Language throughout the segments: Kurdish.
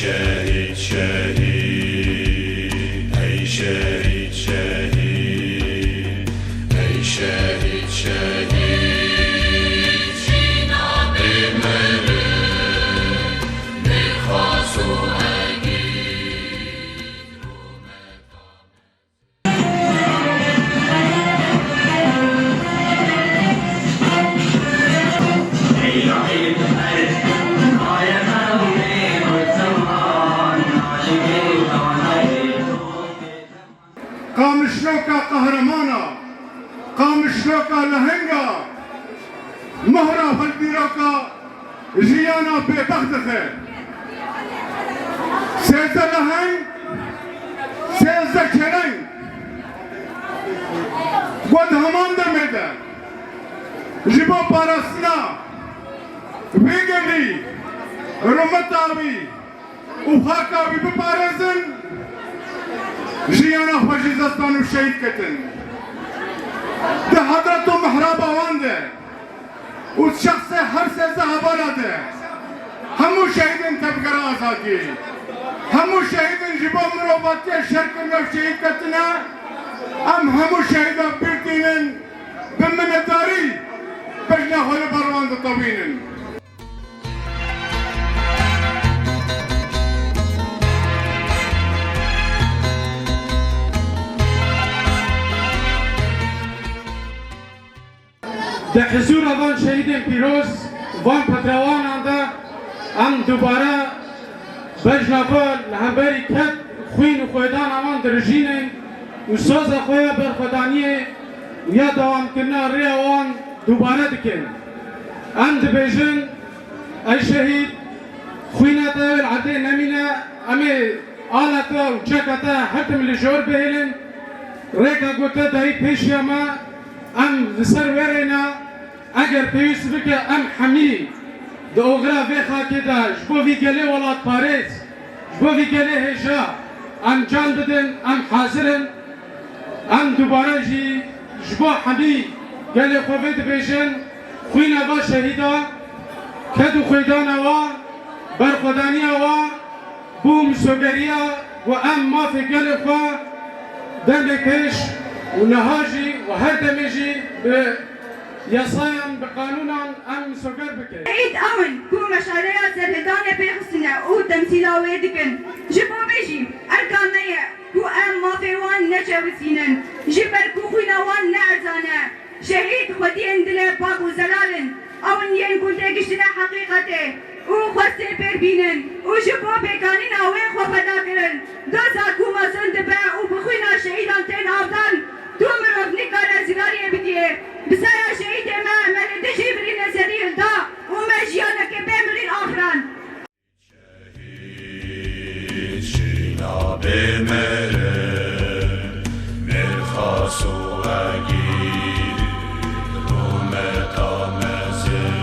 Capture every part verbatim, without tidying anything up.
Şehîd, şehîd, ey şehîd, şehîd, ey şehîd, şehîd, jîna bê mirin, Mêrxas û Egîd. Qamişloka qehremana, qamişloka lehenga, mohra xwe li dîroka jiyana bêbext dixe. Sêzdeh leheng, sêzdeh keleng. Ku di heman demê de ji bo parastina vê gelî, rûmeta wî û xaka wî biparêzin, jiyana xwe ji dest dan û şehîd ketin. Di hedret û mihraba wan de û şexsê her sêzdeh hevala de hemû şehîdên tevgera azadiyê, hemû şehîdên ji bo mirovatiya şer kirine û şehîd ketine, em hemû şehîdan bîr tînin, bi minetdarî bejna xwe li ber wan ditewînin. Di hizûra van şehîdên pîroz, van petrewanan de em dubare bejna xwe li hemberî ked, xwîn û xwêdana wan dirijînin û soza xwe ya berxwedaniyê û ya dewamkirina rêya wan dubare dikin. Em dibêjin, ey şehîd, xwîna te li erdê nemîne, em ê ala te û çeka te her tim li jor bihêlin. Rêka ku te dayî pêşiya me, em li ser wê rê ne. Eger pêwîst bike, em hemî di oxira vê xakê de ji bo vî gelê welatparêz, ji bo vî gelê hêja, em can bidin, em hazir in. Em dubare jî ji bo hemî gelê xwe vê dibêjin, xwîna va şehîda, ked û xwêdana wa, berxwedaniya wa, bû misogeriya ku em mafê gelê xwe demê pêş û niha jî û her demê jî bi yasayan, bi qanûnan em misoger bikin. Şehîd ew in ku meşaleya serhildanê pê xistine û temsîla wê dikin. Ji bo vê jî erka me ye ku em mafê wan neçewizînin, ji ber ku xwîna wan ne erzan e. Şehîd xwediyên dilê pak û zelal in. Ew in yên ku têgiştine heqîqetê û xwestê pêk bînin û ji bo pêkanîna wê xwe feda kirin. Doza ku mezin dibe û bi xwîna şehîdan tên avdan, tu mirov nikare zirariyê bidiyê. Bi saya şehîdê me, me li dijî birînê serî hilda û me jiyaneke bê mirîn afirand. Şehîd jîna bê mirin, Mêrxas û Egîd, rûmeta mezin.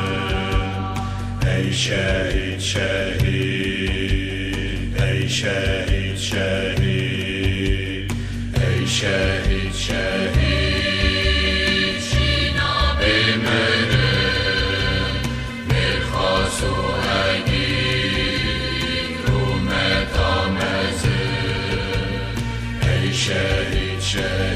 Ey şehîd, şehîd, ey şehîd, şehîd, ey şehîd, şehîd, jîna bê mirin. Mêrxas û Egîd, rûmeta mezin, ey şehîd, şehîd.